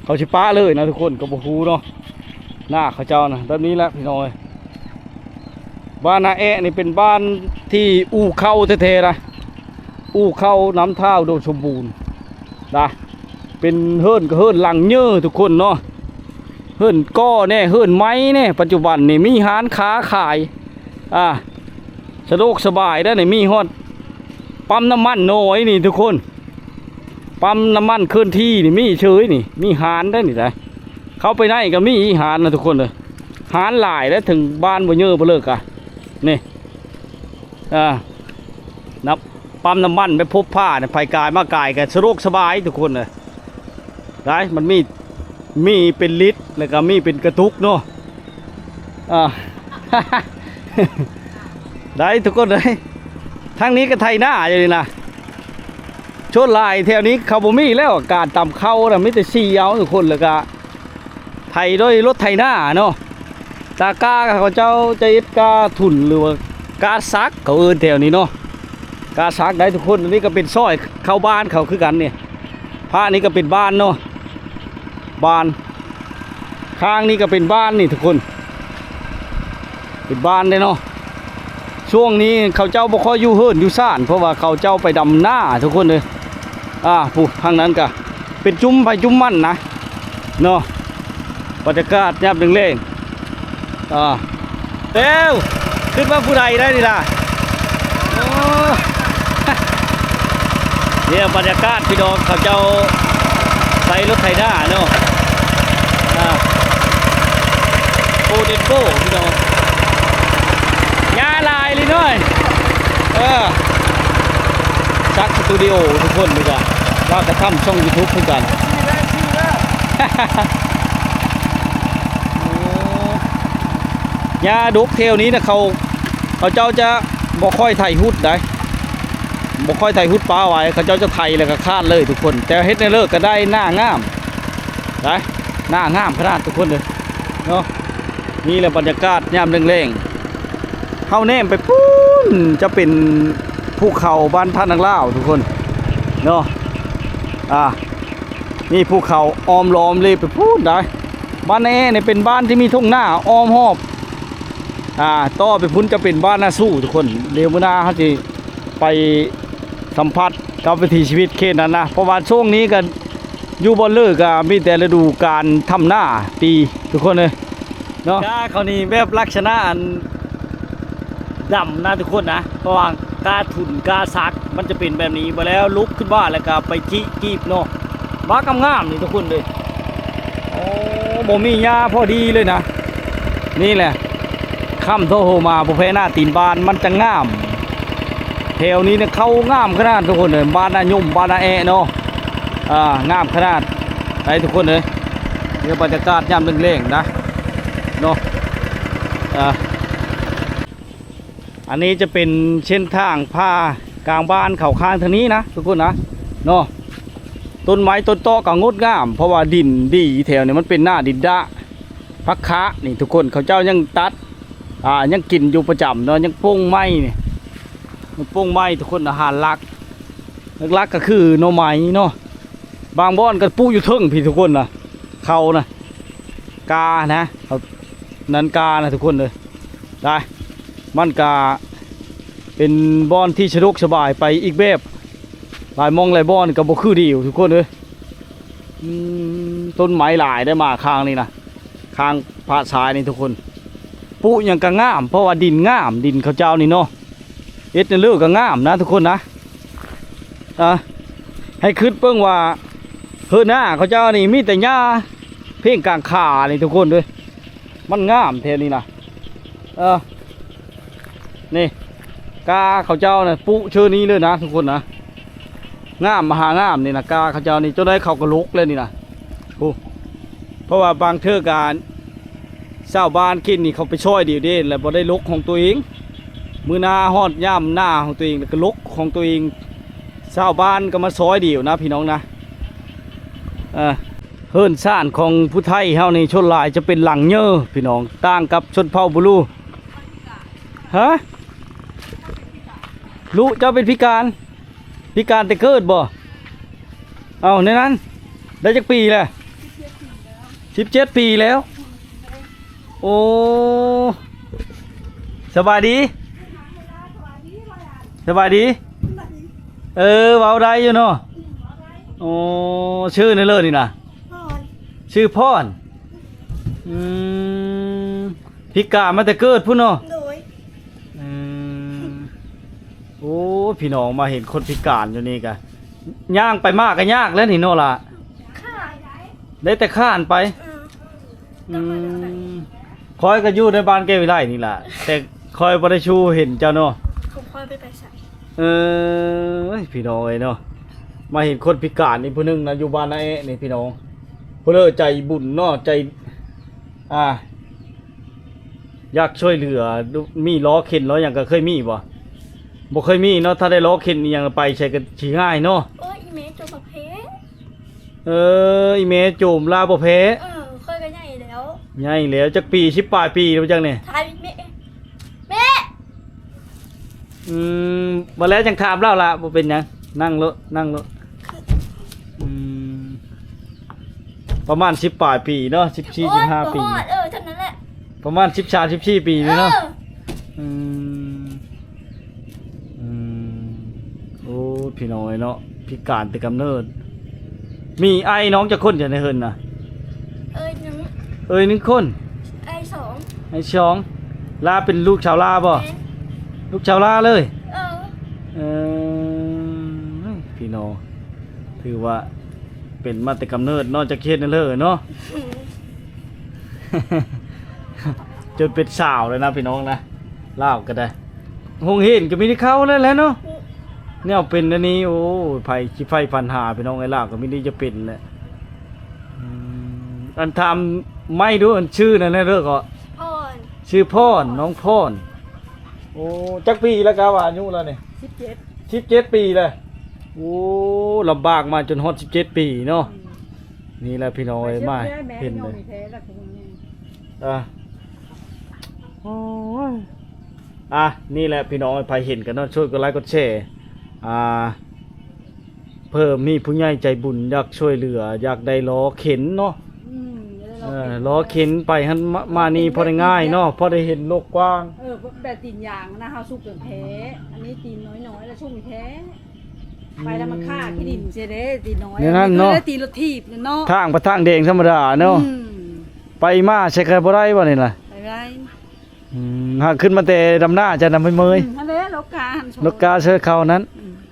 ເຂົາຊິປະເລີຍນະທຸກຄົນ ກໍບໍ່ຮູ້ເນາະ. ນາເຂົາເຈົ້ານະ ແບບນີ້ແຫຼະພີ່ນ້ອງເອີຍ. ບ້ານນາແອະນີ້ເປັນບ້ານທີ່ອູ່ເຄົ້າແທ້ໆນະ ອູ່ເຄົ້ານ້ຳທ່າອຸດົມສົມບູນນະ. ເປັນເຮືອນກໍເຮືອນຫຼັງເຍີທຸກຄົນເນາະ ເຮືອນກໍແດ່ ເຮືອນໄມ້ແດ່. ປັດຈຸບັນນີ້ມີຮ້ານຄ້າຂາຍ ອ່າ ສະດວກສະບາຍໄດ໋ນີ້ ມີຮອດປ້ຳນ້ຳມັນນ້ອຍນີ້ທຸກຄົນ ປ້ຳນ້ຳມັນເຄື່ອນທີ່ນີ້ມີເຊີຍນີ້ ມີຮ້ານໄດ໋ນີ້ໄດ໋. ເຂົ້າໄປໃນກໍມີຮ້ານນະທຸກຄົນເອີຍ ຮ້ານຫຼາຍໄດ໋ ເຖິງບ້ານບໍ່ເຍີບໍ່ເລີກກະ ນີ້ ອ່າ ນະ ປ້ຳນ້ຳມັນໄປພົບພານະ ໃຜກາຍມາກາຍກໍສະດວກສະບາຍທຸກຄົນເອີຍ. ໄດ້ ມັນມີ ມີເປັນລິດ ແລ້ວກໍມີເປັນກະຕຸກເນາະ. ອ່າ ໄດ້ທຸກຄົນເອີຍ ທາງນີ້ກໍໄຖນາຢູ່ນີ້ນະ. ສ່ວນຫຼາຍແຖວນີ້ເຂົາບໍ່ມີແລ້ວ ການຕຳເຂົ້ານະ ມີແຕ່ສີເອົາທຸກຄົນ ແລ້ວກໍໄຖດ້ວຍລົດໄຖນາເນາະ. ຕາກ້າເຂົາເຈົ້າຈະເຮັດກ້າທຸນ ຫຼືວ່າກ້າສັກ ເຂົາເອີ້ນແຖວນີ້ເນາະ ກ້າສັກໄດ້ທຸກຄົນ. ອັນນີ້ກໍເປັນຊອຍເຂົ້າບ້ານເຂົາຄືກັນນີ້ ພາກນີ້ກໍເປັນບ້ານເນາະ ບ້ານ ຂ້າງນີ້ກໍເປັນບ້ານນີ້ທຸກຄົນ ເປັນບ້ານເດ້ເນາະ. ຊ່ວງນີ້ເຂົາເຈົ້າບໍ່ຄ່ອຍຢູ່ເຮືອນຢູ່ຊານ ເພາະວ່າເຂົາເຈົ້າໄປດຳນາທຸກຄົນເອີຍ. ອ່າ ຜູ້ທາງນັ້ນກະເປັນຈຸ້ມໃຜຈຸ້ມມັນນະເນາະ ບັນຍາກາດຍາມແລງໆ. ອ່າ ແລ້ວ ຄິດວ່າຜູ້ໃດໄດ້ນີ້ລະ. ໂອ້ ນີ້ບັນຍາກາດພີ່ນ້ອງ ເຂົາເຈົ້າໃຊ້ລົດໄຖນາເນາະ. ອ່າ ໂປເດັດໂບ ພີ່ນ້ອງ ຫຍ້າຫຼາຍລີ້ນ້ອຍ. ເອີ ສັກສະຕູດິໂອທຸກຄົນ ນີ້ກະວ່າກະທຳຊ່ອງຢູທູບຄືກັນ. ໂອ້ ຫຍ້າດົກແຖວນີ້ນະ ເຂົາ ເຂົາເຈົ້າຈະບໍ່ຄ່ອຍໄຖຫຸດໃດ໋ ບໍ່ຄ່ອຍໄຖຫຸດປາໄວ້ ເຂົາເຈົ້າຈະໄຖແລ້ວກໍຄາດເລີຍທຸກຄົນ. ແຕ່ເຮັດແນວເລີກກໍໄດ້ ໜ້າງາມໄດ໋ ໜ້າງາມຂະໜາດທຸກຄົນເອີຍເນາະ. ນີ້ແຫຼະບັນຍາກາດຍາມແລງ ເຮົາແນມໄປພຸ້ນຈະເປັນພູເຂົາບ້ານທ່ານນາງລາວທຸກຄົນເນາະ. ອ່າ ນີ້ພູເຂົາອ້ອມລ້ອມເລໄປພຸ້ນໄດ໋. ບ້ານນາແອະນີ້ເປັນບ້ານທີ່ມີທົ່ງນາອ້ອມຮອບ. ອ່າ ຕໍ່ໄປພຸ້ນຈະເປັນບ້ານນາຊູ້ທຸກຄົນ. ດຽວມື້ໜ້າເຮົາຊິໄປສຳຜັດກັບວິຖີຊີວິດເຂດນັ້ນນະ ເພາະວ່າຊ່ວງນີ້ກໍ ຢູ່ບ່ອນເລີກະມີແຕ່ລະດູການທຳນາປີ ທຸກຄົນເອີຍເນາະ. ກ້າເຂົານີ້ແບບລັກສະນະອັນດຳນະທຸກຄົນນະ ເພາະວ່າກ້າທຸນກ້າສັກມັນຈະເປັນແບບນີ້. ບໍ່ແລ້ວລຸກຂຶ້ນມາແລ້ວກະໄປຈິກີບເນາະ ບາກງາມໆນີ້ທຸກຄົນເດີ. ໂອ້ ບໍ່ມີຫຍ້າພໍດີເລີຍນະ. ນີ້ແຫຼະ ຄ້ຳໂທໂຮມາບໍ່ແພ້ໜ້າຕີນບ້ານ ມັນຈະງາມ. ແຖວນີ້ນະເຂົ້າງາມຂະໜາດທຸກຄົນເອີຍ. ບ້ານນາຍົມ ບ້ານນາແອະເນາະ ອ່າ ງາມຂະໜາດໃດ໋ທຸກຄົນເອີຍ. ນີ້ບັນຍາກາດຍາມແລງໆນະເນາະ. ອ່າ ອັນນີ້ຈະເປັນເສັ້ນທາງຜ່າກາງບ້ານເຂົ້າຂ້າງທາງນີ້ນະທຸກຄົນນະເນາະ. ຕົ້ນໄມ້ຕົ້ນຕອກກໍງົດງາມ ເພາະວ່າດິນດີ ແຖວນີ້ມັນເປັນໜ້າດິນດະ. ຜັກຄະນີ້ທຸກຄົນ ເຂົາເຈົ້າຍັງຕັດ ອ່າ ຍັງກິນຢູ່ປະຈຳເນາະ ຍັງປົ່ງໄມ້ນີ້ ຍັງປົ່ງໄມ້ທຸກຄົນ. ອາຫານຫຼັກ ຫຼັກໆກໍຄືໜໍ່ໄມ້ເນາະ. ບາງບ່ອນກໍປູກຢູ່ເທິງພີ້ທຸກຄົນນະ ເຂົານະ ການະ ເຂົານັ້ນການະທຸກຄົນເອີຍ. ໄດ້ ມັນກະເປັນບ່ອນທີ່ສະດວກສະບາຍໄປອີກແບບ. ຫຼາຍໝ່ອງຫຼາຍບ່ອນກໍບໍ່ຄືດຽວທຸກຄົນເອີຍ. ອືມ ຕົ້ນໄມ້ຫຼາຍໄດ໋ ມາຂ້າງນີ້ນະ ຂ້າງພະຊາຍນີ້ທຸກຄົນ. ປູກຫຍັງກໍງາມ ເພາະວ່າດິນງາມ ດິນເຂົາເຈົ້ານີ້ເນາະ. ເຮັດແນວເລີກໍງາມນະທຸກຄົນນະ. ອ່າ ໃຫ້ຄິດເບິ່ງວ່າເຮີໜ້າເຂົາເຈົ້ານີ້ມີແຕ່ຫຍ້າເພງກາງຂານີ້ທຸກຄົນເອີຍ. ມັນງາມແທ້ນີ້ນະ. ເອີ ນີ້ ກ້າເຂົາເຈົ້ານະ ປຸເຊີນີ້ເລີຍນະທຸກຄົນນະ. ງາມມະຫາງາມນີ້ນະ ກ້າເຂົາເຈົ້ານີ້ ຈົນໄດ້ເຂົາກໍຫຼົກແລ້ວນີ້ນະ. ໂອ້ ເພາະວ່າບາງເທື່ອກະຊາວບ້ານກິນນີ້ ເຂົາໄປຊ່ອຍດຽວເດ້ ແລ້ວບໍ່ໄດ້ຫຼົກຂອງຕົວເອງ. ມື້ໜ້າຮອດຍາມໜ້າຂອງຕົວເອງ ແລ້ວກໍຫຼົກຂອງຕົວເອງ. ຊາວບ້ານກໍມາຊ່ອຍດຽວນະ ພີ່ນ້ອງນະ. ເອີ ເຮືອນຊານຂອງຜູ້ໄທເຮົານີ້ ສ່ວນຫຼາຍຈະເປັນຫຼັງເຍີພີ່ນ້ອງ ຕ່າງກັບຊົນເຜົ່າບູຣູ. ຮະ? ລູກເຈົ້າເປັນພິການ? ພິການແຕ່ເກີດບໍ່? ເອົ້າ ໃນນັ້ນ ໄດ້ຈັກປີແລ້ວ? ສິບເຈັດປີແລ້ວ. ໂອ້ ສະບາຍດີ ສະບາຍດີ. ເອີ ເວົ້າໄດ້ຢູ່ເນາະ. ໂອ້ ຊື່ແນວເລີນີ້ນະ? ພອນ ຊື່ພອນ. ອືມ ພິການມາແຕ່ເກີດພຸ້ນເນາະ? ໂດຍ. ອືມ ໂອ້ ພີ່ນ້ອງ ມາເຫັນຄົນພິການຢູ່ນີ້ກະ ຍ່າງໄປມາກະຍາກແລ້ວນີ້ເນາະລະ. ຂ້ານ ໄດ້ແຕ່ຂ້ານໄປ. ອືມ ອືມ ຂ້ອຍກໍຢູ່ໃນບ້ານແກ້ວວິໄລນີ້ລະ ແຕ່ຂ້ອຍບໍ່ໄດ້ຊູເຫັນເຈົ້າເນາະ. ຂອງຂ້ອຍໄປ ໄປໃສ? ເອີຍ ພີ່ນ້ອງເອີຍເນາະ ມາເຫັນຄົນພິການອີກຜູ້ໜຶ່ງນະ ຢູ່ບ້ານນາແອະນີ້ພີ່ນ້ອງ. ຜູ້ເລີໃຈບຸນເນາະ ໃຈ ອ່າ ຢາກຊ່ວຍເຫຼືອ ມີລໍ້ເຂັນລໍ້ຫຍັງກໍເຄີຍມີບໍ່? ບໍ່ເຄີຍມີເນາະ. ຖ້າໄດ້ລໍ້ເຂັນອີ່ຫຍັງໄປໃສກໍຊິງ່າຍເນາະ. ໂອ້ຍ ອີ່ແມ່ໂຈມບໍ່ແພ້. ເອີ ອີ່ແມ່ໂຈມລາວບໍ່ແພ້. ເອີ ຂ້ອຍກໍໃຫຍ່ແລ້ວ ໃຫຍ່ແລ້ວ. ຈັກປີ? ສິບປາຍປີແລ້ວຈັກນີ້. ຖາມອີ່ແມ່ ແມ່. ອືມ ບໍ່ແລ້ວຈັ່ງຖາມລາວລະ ບໍ່ເປັນຫຍັງ ນັ່ງໂລດ ນັ່ງໂລດ. ອືມ ປະມານສິບປາຍປີເນາະ ສິບສີ່ ໂອ້ຍ ສິບຫ້າປີ ບໍ່ຮອດ ເອີ ເທົ່ານັ້ນແຫຼະ ປະມານສິບສາມ ສິບສີ່ປີນີ້ເນາະ. ເອີ ອືມ ອືມ ໂອ້ ພີ່ນ້ອງເອີຍເນາະ ພິການແຕ່ກຳເນີດ. ມີອ້າຍນ້ອງຈັກຄົນຢູ່ໃນເຮືອນນະ? ເອີຍໜຶ່ງ ເອີຍໜຶ່ງຄົນ ອ້າຍສອງ ອ້າຍສອງ. ລາເປັນລູກຊາວລາບໍ່? ແມ່ນ ລູກຊາວລາເລີຍ. ເອີ ເອີ ພີ່ນ້ອງ ຖືວ່າເປັນມາແຕ່ກຳເນີດເນາະ ຈັກເຮັດແນວເລີເນາະ. ຈົນເປັນສາວແລ້ວນະພີ່ນ້ອງນະ ລາວກໍໄດ້. ໂຮງຮຽນກໍມີແຕ່ເຂົ້າແລ້ວແຫຼະເນາະ ແນວເປັນແນວນີ້. ໂອ້ຍ ໃຜຊິໃຝ່ຝັນຫາພີ່ນ້ອງເອີຍ ລາວກໍມີແຕ່ຈະເປັນແຫຼະ. ອືມ ອັນຖາມໃໝ່ດູ ອັນຊື່ນັ້ນແຫຼະເດີກໍ ພອນ ຊື່ພອນ ນ້ອງພອນ. ໂອ້ ຈັກປີແລ້ວກະວ່າອາຍຸລາວນີ້? ສິບເຈັດ ສິບເຈັດປີແລ້ວ. ໂອ້ ລຳບາກມາຈົນຮອດສິບເຈັດປີເນາະ. ອືມ ນີ້ແຫຼະພີ່ນ້ອງເອີຍ ມາເຫັນເລີຍ. ອ່າ ໂອ້ຍ ອ່ະ ນີ້ແຫຼະພີ່ນ້ອງ ໃຜເຫັນກໍເນາະ ຊ່ວຍກົດໄລກົດແຊ ອ່າ ເພີ່ມມີຜູ້ໃຫຍ່ໃຈບຸນຢາກຊ່ວຍເຫຼືອ ຢາກໄດ້ລໍ້ເຂັນເນາະ ອືມ ເອີ ລໍ້ເຂັນໄປຫັ້ນມາ ມານີ້ພໍໄດ້ງ່າຍເນາະ ພໍໄດ້ເຫັນໂລກກວ້າງ ເອີ ແບບຕີນຍາງນະ ເຮົາຊຸກຈົນແພ້ ອັນນີ້ຕີນນ້ອຍໆ ແລ້ວຊຸກແພ້ ໄປແລ້ວມັນຄາຂີ້ດິນເສຍເດ້ ຕີນນ້ອຍ ແນວນັ້ນເນາະ ຕີນລົດຖີບເນາະ ທາງໄປທາງແດງທຳມະດາເນາະ ອືມ ໄປມາໃສກໍບໍ່ໄດ້ບໍ່ນີ້ລະ ໄປບໍ່ໄດ້ ອືມ ຫາກຂຶ້ນມາແຕ່ດຳນາຈະນຳໄປເມີຍ ອືມ ຫັ້ນແຫຼະ ລົກກາ ລົກກາເຊີເຂົານັ້ນ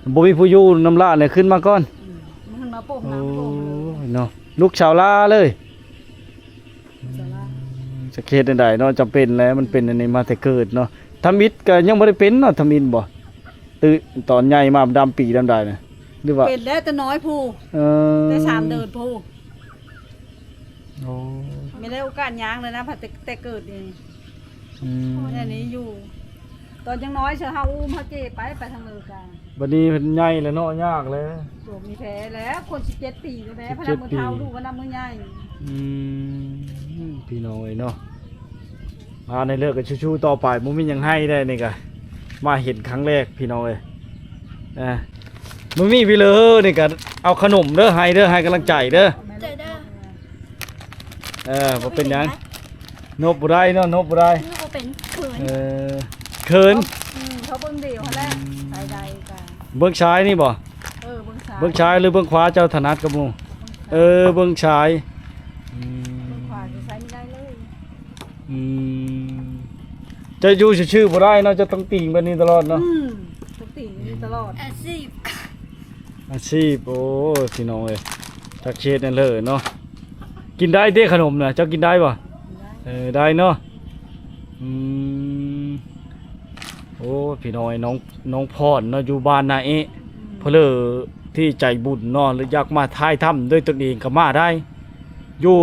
ອືມ ບໍ່ມີຜູ້ຢູ່ນຳຫຼານເລີຍ ຂຶ້ນມາກ່ອນ ອືມ ມັນມາໂປ່ງ ໂອ້ ນ້ຳໂປ່ງເລີຍ ເນາະ ລູກສາວຫຼ້າເລີຍ ສາວຫຼ້າ ອືມ ຈະເຮັດແນວໃດເນາະ ຈຳເປັນແຫຼະ ມັນເປັນອັນນີ້ມາແຕ່ເກີດເນາະ ທຳອິດກໍຍັງບໍ່ໄດ້ເປັນເນາະ ທຳອິດບໍ່ ຕື່ນຕອນໃຫຍ່ມາດຳປີດຳໃດນະ ຫຼືວ່າ ເປັນແລ້ວແຕ່ນ້ອຍພຸ້ນ ເອີ ແຕ່ສາມເດືອນພຸ້ນ ໂອ້ ມີແລ້ວໂອກາດຍ່າງເລີຍນະ ແຕ່ ແຕ່ເກີດນີ້ ອືມ ແນວນີ້ຢູ່ ຕອນຍັງນ້ອຍເຊີເຮົາອຸ້ມເຮົາເຈໄປ ໄປທາງເລີກາ ບັດນີ້ເພິ່ນໃຫຍ່ແລ້ວເນາະ ຍາກແລ້ວ ໂຕມີແພ້ແລ້ວ ຄົນສິບເຈັດປີແລ້ວແມ້ ພະນັກມືເຖົ້າ ລູກພະນັກມືໃຫຍ່ ອືມ ພີ່ນ້ອງເອີຍເນາະ ອ່າ ໃນເລີກກໍສູ້ໆຕໍ່ໄປ ບໍ່ມີຫຍັງໃຫ້ໄດ້ນີ້ກະ ມາເຫັນຄັ້ງແລກພີ່ນ້ອງເອີຍ ອ່າ ບໍ່ມີພີ່ເລີນີ້ກະ ເອົາຂະໜົມເດີ ໃຫ້ເດີ ໃຫ້ກຳລັງໃຈເດີ ໃຈເດີ ເອີ ບໍ່ເປັນຫຍັງ ນົບບໍ່ໄດ້ເນາະ ນົບບໍ່ໄດ້ ນົບບໍ່ເປັນ ເຂີນ ເອີ ເຂີນ ອືມ ເຂົາເບິ່ງດຽວຫັ້ນແຫຼະ ອືມ ໃສ່ໄດ້ກະ ເບິ່ງຊ້າຍນີ້ບໍ່ ເອີ ເບິ່ງຊ້າຍ ເບິ່ງຊ້າຍ ຫຼືເບິ່ງຂວາ ເຈົ້າຖະໜັດກັບໝູ່ ເບິ່ງຊ້າຍ ເອີ ເບິ່ງຊ້າຍ ອືມ ເບິ່ງຂວາຊິໃຊ້ບໍ່ໄດ້ເລີຍ ອືມ ເຈົ້າຢູ່ຊື່ໆບໍ່ໄດ້ເນາະ ເຈົ້າຕ້ອງຕີງແບບນີ້ຕະຫຼອດເນາະ ອືມ ຕ້ອງຕີງແບບນີ້ຕະຫຼອດ ອາຊີບ ອາຊີບ ໂອ້ຍ ພີ່ນ້ອງເອີຍ ຈັກຊິເຮັດແນວເລີເນາະ ກິນໄດ້ເດ້ຂະໜົມນະ ເຈົ້າກິນໄດ້ບໍ່ ກິນໄດ້ ເອີ ໄດ້ເນາະ ອືມ ໂອ້ ພີ່ນ້ອງເອີຍ ນ້ອງ ນ້ອງພອນເນາະ ຢູ່ບ້ານນາເອະ ອືມ ເພິ່ນເລີທີ່ໃຈບຸນເນາະ ຫຼືຢາກມາຖ່າຍທຳດ້ວຍຕົນເອງກໍມາໄດ້ ຢູ່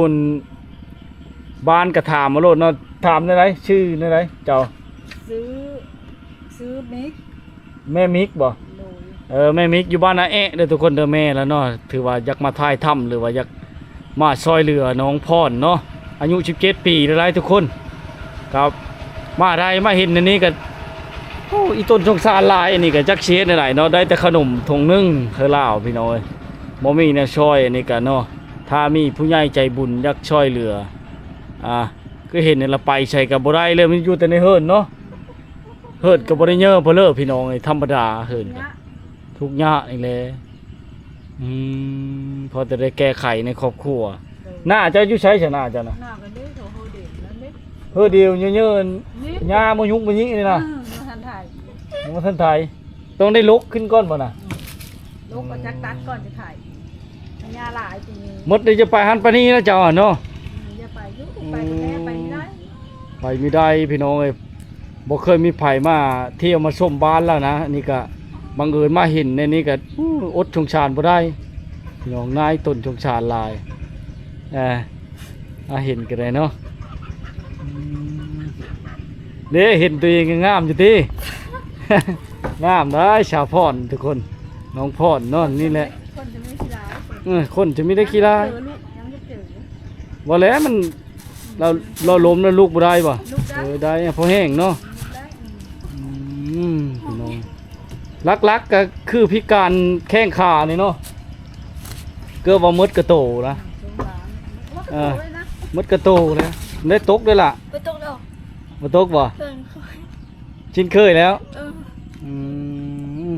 ບ້ານກໍຖາມມາໂລດເນາະ ຖາມແນວໃດ ຊື່ແນວໃດເຈົ້າ ຊື່ ຊື່ມິກ ແມ່ມິກບໍ່ ໂດຍ ເອີ ແມ່ມິກຢູ່ບ້ານນາແອະເດີທຸກຄົນເດີ ແມ່ລະເນາະ ຖືວ່າຢາກມາຖ່າຍທຳ ຫຼືວ່າຢາກມາຊ່ອຍເຫຼືອນ້ອງພອນເນາະ ອາຍຸສິບເຈັດປີໄດ້ທຸກຄົນ ກໍມາໄດ້ ມາເຫັນອັນນີ້ກໍ ໂອ້ ອີ່ຕົນສົງສານຫຼາຍ ອັນນີ້ກໍຈັກຊິເຮັດແນວໃດເນາະ ໄດ້ແຕ່ຂະໜົມຖົງໜຶ່ງ ຄືລາວ ພີ່ນ້ອງເອີຍ ບໍ່ມີແນວຊ່ອຍ ອັນນີ້ກໍເນາະ ຖ້າມີຜູ້ໃຫຍ່ໃຈບຸນຢາກຊ່ອຍເຫຼືອ ອ່າ ຄືເຫັນນີ້ລະ ໄປໃສກໍບໍ່ໄດ້ເລີຍ ມັນຢູ່ແຕ່ໃນເຮືອນເນາະ ເຮີດກໍບໍ່ໄດ້ເຍີເພີ້ເລີ ພີ່ນ້ອງເອີຍ ທຳມະດາເຮີດກໍ ທຸກຍາກນີ້ແຫຼະ ອືມ ພໍແຕ່ໄດ້ແກ້ໄຂໃນຄອບຄົວ ໂດຍ ນ້າເຈົ້າຢູ່ໃສຊະ ນ້າເຈົ້ານະ ນ້າກໍເດ້ ເຮີດຽວນັ້ນເດ້ ເຮີດຽວເຍີໆ ນີ້ ຫຍ້າມາຍຸກມາຍິນີ້ນະ ເອີ ຍັງບໍ່ທັນໄຖ ຍັງບໍ່ທັນໄຖ ຕ້ອງໄດ້ລົກຂຶ້ນກ່ອນບໍ່ນະ ອືມ ລົກກໍຈັກຕັດກ່ອນຈະໄຖ ຫຍ້າຫຼາຍປີນີ້ ໝົດໄດ້ຈະໄປຫັ້ນໄປນີ້ນະເຈົ້າເນາະ ອືມ ຢ່າໄປຢູ່ ໄປບໍ່ໄດ້ ໄປບໍ່ໄດ້ ໄປບໍ່ໄດ້ ພີ່ນ້ອງເອີຍ ບໍ່ເຄີຍມີໃຜມາທ່ຽວມາຊົມບ້ານລາວນະ ອັນນີ້ກະບັງເອີນມາເຫັນໃນນີ້ກະ ໂອ້ ອົດສົງສານບໍ່ໄດ້ ພີ່ນ້ອງ ໜ້າອີ່ຕົນສົງສານຫຼາຍ ເອີ ມາເຫັນກໍໄດ້ເນາະ ອືມ ເດ້ ເຫັນຕົວເອງກໍງາມຢູ່ຕິ ງາມໄດ໋ ສາວພອນ ທຸກຄົນ ນ້ອງພອນເນາະ ນີ້ແຫຼະ ຄົນຈະມີຂີ້ລາຍ ເອີ ຄົນຈະມີແຕ່ຂີ້ລາຍ ຍັງບໍ່ເຈີ ຍັງບໍ່ເຈີ ບໍ່ແຫຼະ ມັນ ລາວ ລາວລົ້ມແລ້ວລຸກບໍ່ໄດ້ບໍ່? ລຸກໄດ້ ເອີ ໄດ້ ພໍແຮງເນາະ ອືມ ພີ່ນ້ອງ ຫຼັກໆກໍຄືພິການແຂ້ງຂານີ້ເນາະ ເກືອບວ່າໝົດກະໂຕນະ ເອີ ໝົດກະໂຕເລີຍ ໄດ້ຕົກເດ້ລະ ບໍ່ຕົກດອກ ບໍ່ຕົກບໍ່? ເພິ່ນ ຊິນເຄີຍແລ້ວ ເອີ ອື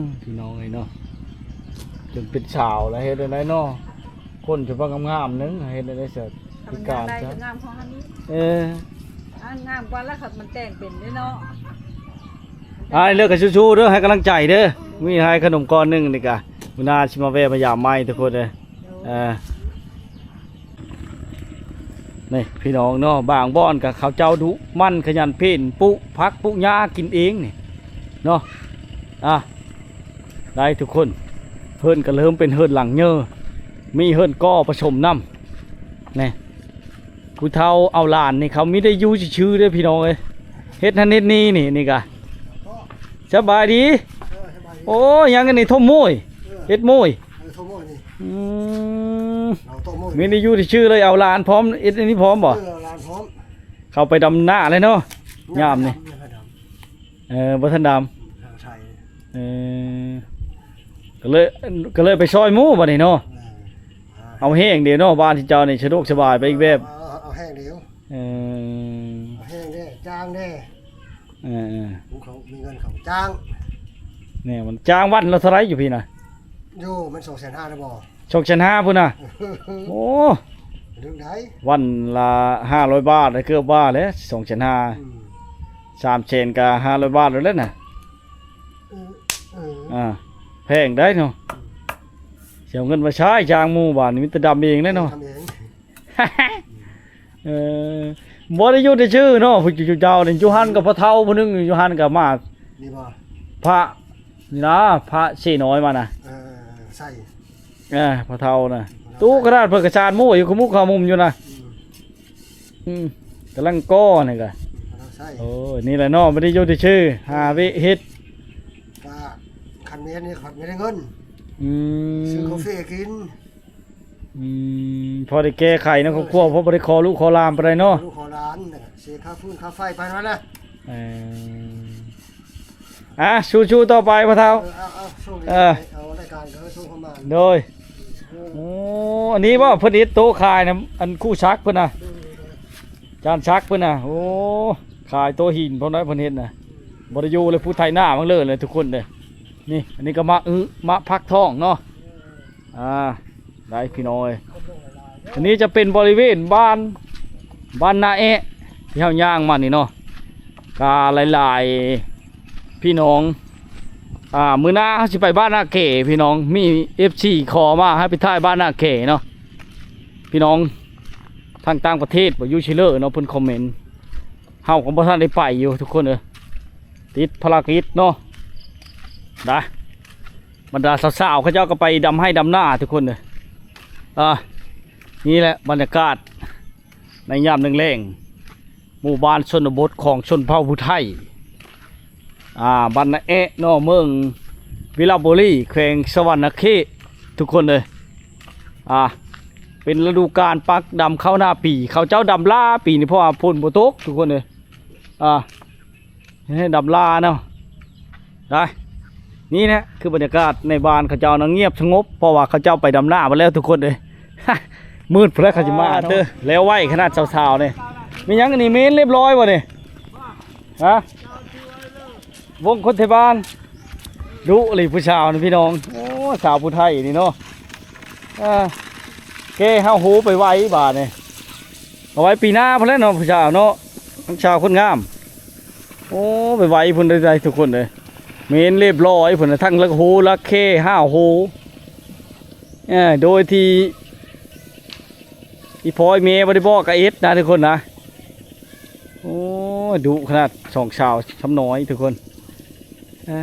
ມ ພີ່ນ້ອງເອີຍເນາະ ຈົນເປັນສາວແລ້ວ ເຮັດແນວໃດເນາະ ຄົນຈະວ່າງາມໆໜຶ່ງ ເຮັດແນວໃດຊະ ພິການຊະ ງາມເທົ່າຫັ້ນນີ້ ເອີ ງາມກວ່າລະຄັບ ມັນແຕ່ງເປັນເດ້ເນາະ ອ້າຍເລີກກໍສູ້ໆເດີ ໃຫ້ກຳລັງໃຈເດີ ມີໃຫ້ຂະໜົມກ້ອນໜຶ່ງນີ້ກະ ມື້ໜ້າຊິມາແວ່ມາຢາມໃໝ່ທຸກຄົນເດີ ໂດຍ ເອີ ນີ້ພີ່ນ້ອງເນາະ ບາງບ່ອນກໍເຂົາເຈົ້າດຸໝັ່ນຂະຫຍັນເພນ ປຸຜັກປຸຫຍ້າກິນເອງນີ້ເນາະ ອ່າ ໄດ້ທຸກຄົນ ເຮືອນກໍເລີ່ມເປັນເຮືອນຫຼັງເຍີ ມີເຮືອນກໍປະສົມນຳ ນີ້ ຜູ້ເຖົ້າເອົາຫຼານນີ້ ເຂົາມີແຕ່ຢູ່ຊື່ໆເດ້ພີ່ນ້ອງເອີຍ ເຮັດຫັ້ນເຮັດນີ້ ນີ້ ນີ້ກະ ສະບາຍດີ ເອີ ສະບາຍດີ ໂອ້ຍ ຫຍັງອັນນີ້ ຖົມໂມຍ ເອີ ເຮັດໂມຍ ເອີ ຖົມໂມຍນີ້ ອືມ ເອົາຖົມໂມຍ ມີແຕ່ຢູ່ຊື່ໆເລີຍ ເອົາຫຼານພ້ອມ ເຮັດອັນນີ້ພ້ອມບໍ່? ເອີ ເອົາຫຼານພ້ອມ ເຂົ້າໄປດຳນາແລ້ວເນາະ ຍາມນີ້ ດຳ ດຳ. ເອີ ບໍ່ທັນດຳ ເອີ ກໍເລີຍ ກໍເລີຍໄປຊ່ອຍໝູ່ບັດນີ້ເນາະ. ເອີ ເອົາແຮງເດ້ເນາະ ບ້ານທີ່ເຈົ້ານີ້ສະດວກສະບາຍໄປອີກແບບ. ເອີ ເອົາແຮງເດ້ ເອີ ເອົາແຮງເດ້ ຈ້າງເດ້. ເອີໆ ມີເງິນເຂົ້າຈ້າງ ແນວມັນຈ້າງວັນລະເທົ່າໃດຢູ່ພີ້ນະ? ຢູ່ມັນສອງແສນຫ້າແລ້ວບໍ່? ສອງແສນຫ້າພຸ້ນນະ. ໂອ້ ເລື່ອງໃດ ວັນລະຫ້າຮ້ອຍບາດ ເກືອບວ່າແຫຼະ ສອງແສນຫ້າ ອືມ ສາມແສນກໍຫ້າຮ້ອຍບາດແລ້ວນະ. ເອີ ເອີ ອ່າ ແພງໄດ໋ເນາະ. ອືມ ຊິເອົາເງິນມາໃຊ້ຈ້າງໝູ່ ບາດນີ້ມີແຕ່ດຳເອງແຫຼະເນາະ. ດຳເອງ ເອີ ບໍ່ໄດ້ຢູ່ແຕ່ຊື່ເນາະ ຜູ້ເຈົ້ານີ້ ຢູ່ຫັ້ນກັບພໍ່ເຖົ້າຜູ້ໜຶ່ງ ຢູ່ຫັ້ນກໍມາ ນີ້ບໍ່ ພະ ນີ້ນະ ພະເຊນ້ອຍມານະ. ເອີ ໃສ່ ເອີ ພໍ່ເຖົ້ານະ ຕູ້ຂະໜາດເພິ່ນກະຊານໝູ່ຢູ່ ຂະມຸກຂະມຸມຢູ່ນະ. ອືມ ອືມ ກຳລັງກໍ່ນີ້ກະ ກຳລັງໃສ່. ໂອ້ຍ ນີ້ແຫຼະເນາະ ບໍ່ໄດ້ຢູ່ແຕ່ຊື່ ຫາເວະເຮັດ ກະຄັນແມ່ນນີ້ ຄັນແມ່ນໄດ້ເງິນ ອືມ ຊື້ກາເຟກິນ. ອືມ ພໍໄດ້ແກ້ໄຂໃນຄອບຄົວ ເອີ ພໍບໍ່ໄດ້ຂໍລູກຂໍຫຼານປານໃດເນາະ ຂໍລູກຂໍຫຼານ ເສຍຄ່າຟືນຄ່າໄຟໄປນັ້ນແຫຼະ. ເອີ ອ່ະ ສູ້ໆຕໍ່ໄປພໍ່ເຖົ້າ. ເອີ ເອົາ ເອົາ ໂຊກດີ ເອີ ເອົາລາຍການເຂົາໂຊກເຂົ້າມາ ໂດຍ. ເອີ ໂອ້ ອັນນີ້ບໍ່ ເພິ່ນເຮັດໂຕະຂາຍນະ ອັນຄູ່ສັກເພິ່ນນະ ໂດຍ ໂດຍ ໂດຍ ຈານສັກເພິ່ນນະ. ໂອ້ ຂາຍໂຕະຫີນພ້ອມໄດ໋ເພິ່ນເຮັດນະ ບໍ່ໄດ້ຢູ່ເລີຍ ຜູ້ໄຖນາມັນເລີຍ ທຸກຄົນເດີ. ນີ້ ອັນນີ້ກໍໝາກອຶ ໝາກຜັກທອງເນາະ. ອ່າ ໄດ້ພີ່ນ້ອງເອີຍ ອັນນີ້ຈະເປັນບໍລິເວນບ້ານ ບ້ານນາແອະ ທີ່ເຮົາຍ່າງມານີ້ເນາະ. ກະຫຼາຍໆ ພີ່ນ້ອງ ອ່າ ມື້ໜ້າເຮົາຊິໄປບ້ານນາແກ ພີ່ນ້ອງ ມີເອັຟຊີຂໍມາໃຫ້ໄປຖ່າຍບ້ານນາແກເນາະ ພີ່ນ້ອງ ທາງຕ່າງປະເທດບໍ່ ຢູ່ຊິເລີເນາະ ເພິ່ນຄອມເມັນ. ເຮົາກໍບໍ່ທັນໄດ້ໄປຢູ່ທຸກຄົນເອີຍ ຕິດພາລະກິດເນາະ. ນະ ບັນດາສາວໆ ເຂົາເຈົ້າກໍໄປດຳໄຮ່ດຳນາທຸກຄົນເອີຍ. ອ່າ ນີ້ແຫຼະບັນຍາກາດໃນຍາມແລງໆ ໝູ່ບ້ານຊົນນະບົດຂອງຊົນເຜົ່າຜູ້ໄທ ອ່າ ບ້ານນາແອະເນາະ ເມືອງວິລະບູລີ ແຂວງສະຫວັນນະເຂດ ທຸກຄົນເອີຍ. ອ່າ ເປັນລະດູການປັກດຳເຂົ້ານາປີ ເຂົາເຈົ້າດຳຫຼ້າປີນີ້ ເພາະວ່າຝົນບໍ່ຕົກທຸກຄົນເອີຍ. ອ່າ ໃຫ້ດຳຫຼ້າເນາະ ໄດ້. ນີ້ແຫຼະຄືບັນຍາກາດໃນບ້ານເຂົາເຈົ້ານະ ງຽບສະຫງົບ ເພາະວ່າເຂົາເຈົ້າໄປດຳນາໝົດແລ້ວທຸກຄົນເອີຍ. ມືດພຸ້ນແຫຼະເຂົາຊິມາເດີ ແລ້ວໄວຂະໜາດສາວໆນີ້. ມີຫຍັງອັນນີ້ ເມນລຽບຮ້ອຍບໍ່ນີ້? ຮະ ວົງຄົນໄທບ້ານ ດຸອີ່ຫຼີຜູ້ສາວນີ້ພີ່ນ້ອງ. ໂອ້ ສາວຜູ້ໄທນີ້ເນາະ. ອ່າ ແກ່ເຮົາໂຫໄປໄວບາດນີ້ ເອົາໄວ້ປີໜ້າພຸ້ນແຫຼະເນາະ ຜູ້ສາວເນາະ ທັງສາວຄົນງາມ. ໂອ້ ໄປໄວພຸ້ນເດີ ທຸກຄົນເດີ. ເມນລຽບຮ້ອຍພຸ້ນນະ ທັງລັກໂຫລັກແຄ່ ຫ້າວໂຫ ເອີ ໂດຍທີ່ອີ່ພໍ່ອີ່ແມ່ບໍ່ໄດ້ບອກກະເຮັດນະທຸກຄົນນະ. ໂອ້ ດຸຂະໜາດສອງສາວຊຳນ້ອຍທຸກຄົນ. ອ່າ